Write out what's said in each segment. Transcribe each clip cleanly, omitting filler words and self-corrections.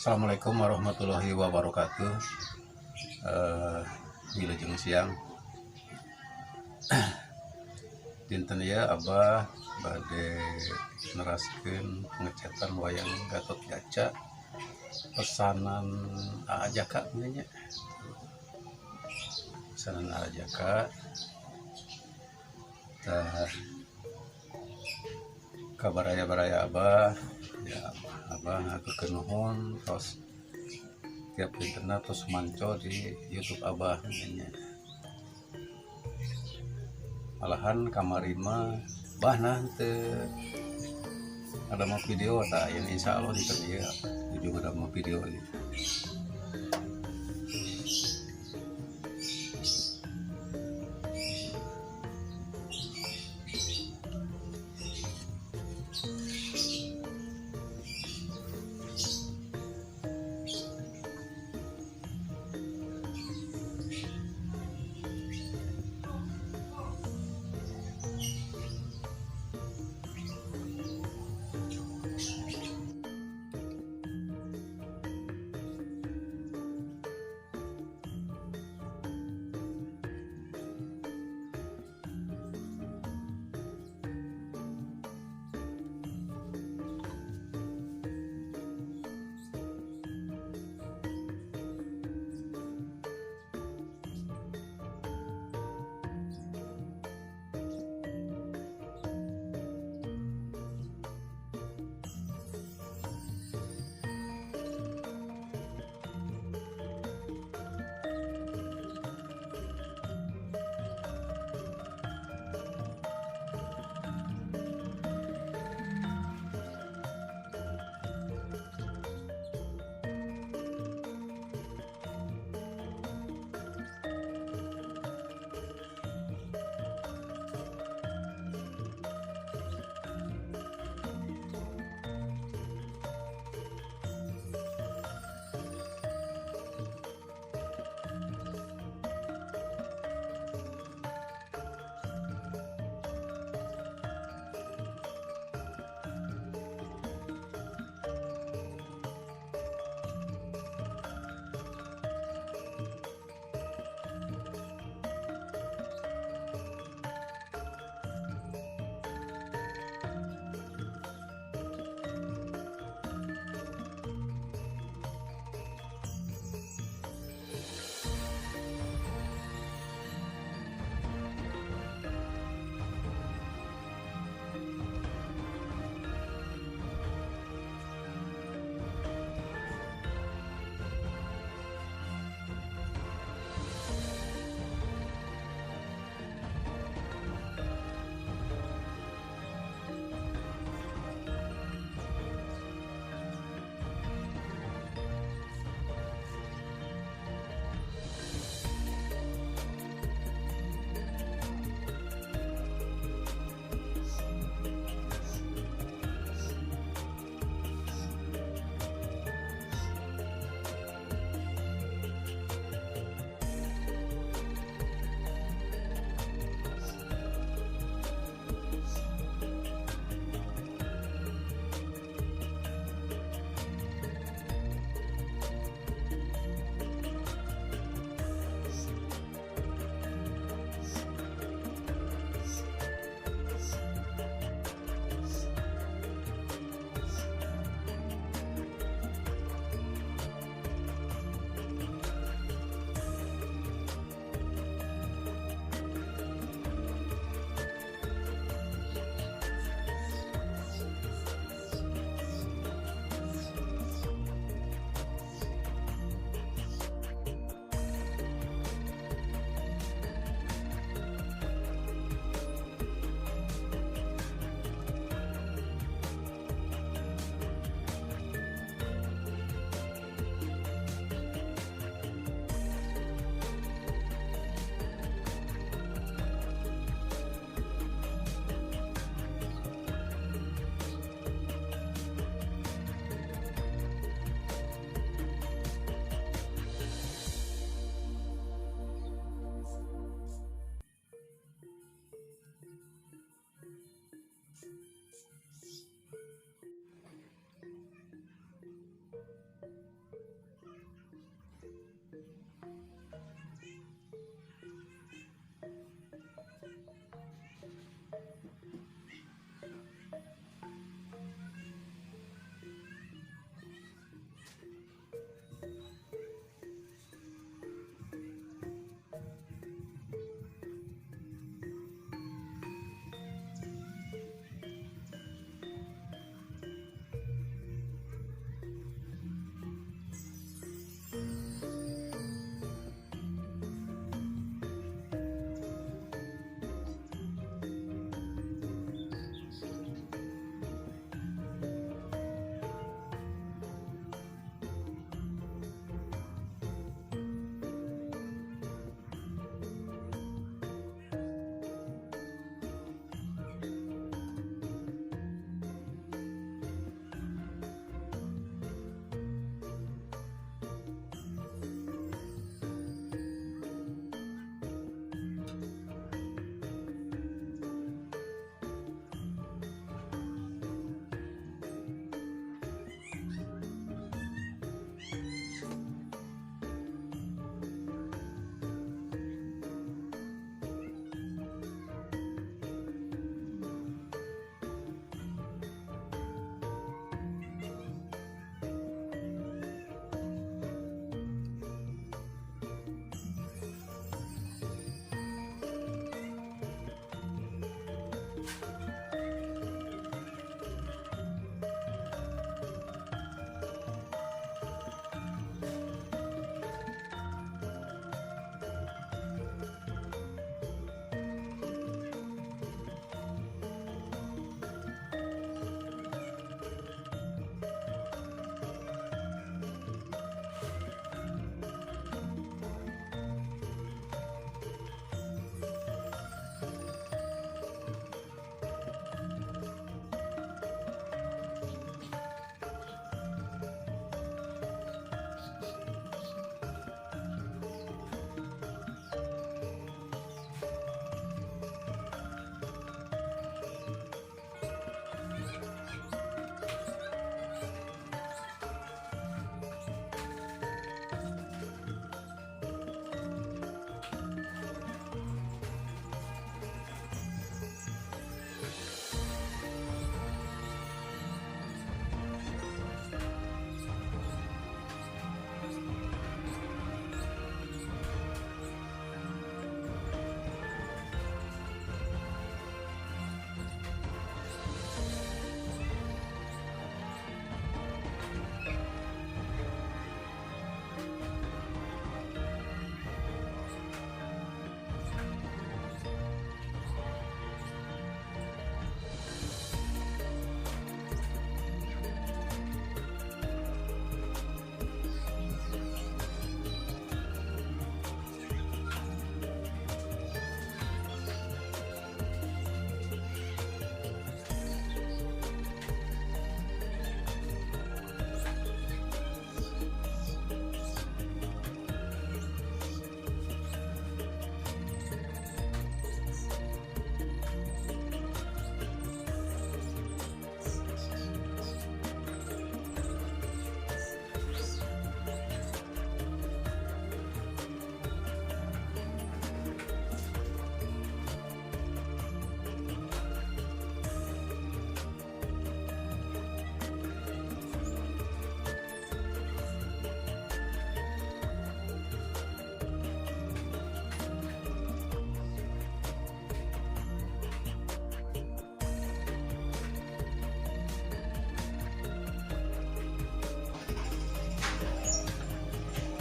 Assalamualaikum warahmatullahi wabarakatuh. Wilujeng siang. Dinten ieu Abah bade neraskeun pengecetan wayang Gatot Kaca pesanan Aa Jaka nya. Pesanan Aa Jaka. Tah, ka baraya-baraya Abah ya, Abah ngaturkeun nuhun tos tiap dintenna tos manco di YouTube Abah nya. Malahan kamari mah bah nah teu ada mau video. Tah, yang insya Allah dinten ieu juga ada mau video gitu.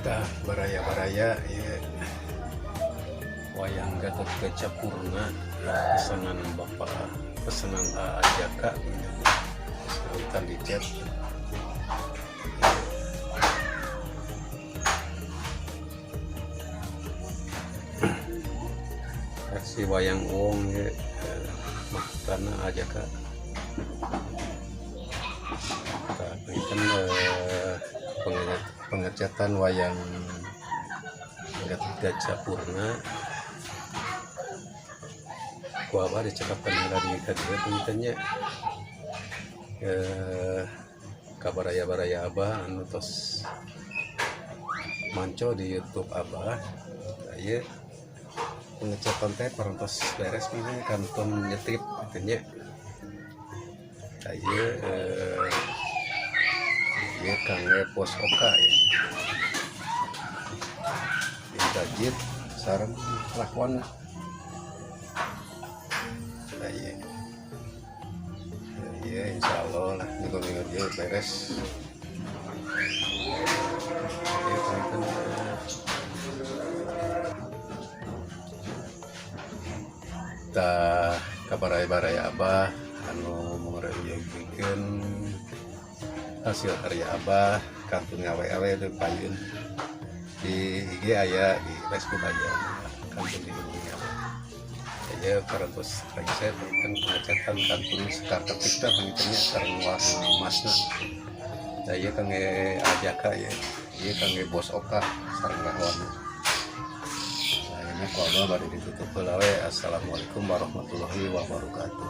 Tah, baraya-baraya, ya wayang Gatot Kaca Purna pesanan Bapak, pesanan Jaka pesanan dicat. Versi wayang wong ya, mahkotana Jaka. Tah, kan pengecatan wayang Gatot Kaca Purna ku abah dicekapkan heula di ka dieu punten nya. Ka baraya-baraya abah anu tos manco di YouTube abah. Ieu pengecatan teh parantos beres, misalnya kantun nyetip gitu nya. Ieu ieu kangge pos oka ya. Indrajit sareng Rahwana. Nah, iya. Iya, insya Allah lah minggu-minggu dia beres. Ya, punten. Tah, ka baraya-baraya abah anu mangreuyogikeun hasil karya abah, kantun ngawe di payun, di IG aya, di Facebook aya, kantun dihubungi abah. Aya parantos lagi kan pengecatan, kantun sekar ketik tah panginten nya, sareng warna emasna. Nah, ieu kangge Ajaka ya, ieu kangge Bos Oka sareng Rahwana. Nah, ini ku abah bade ditutup heula we. Assalamualaikum warahmatullahi wabarakatuh.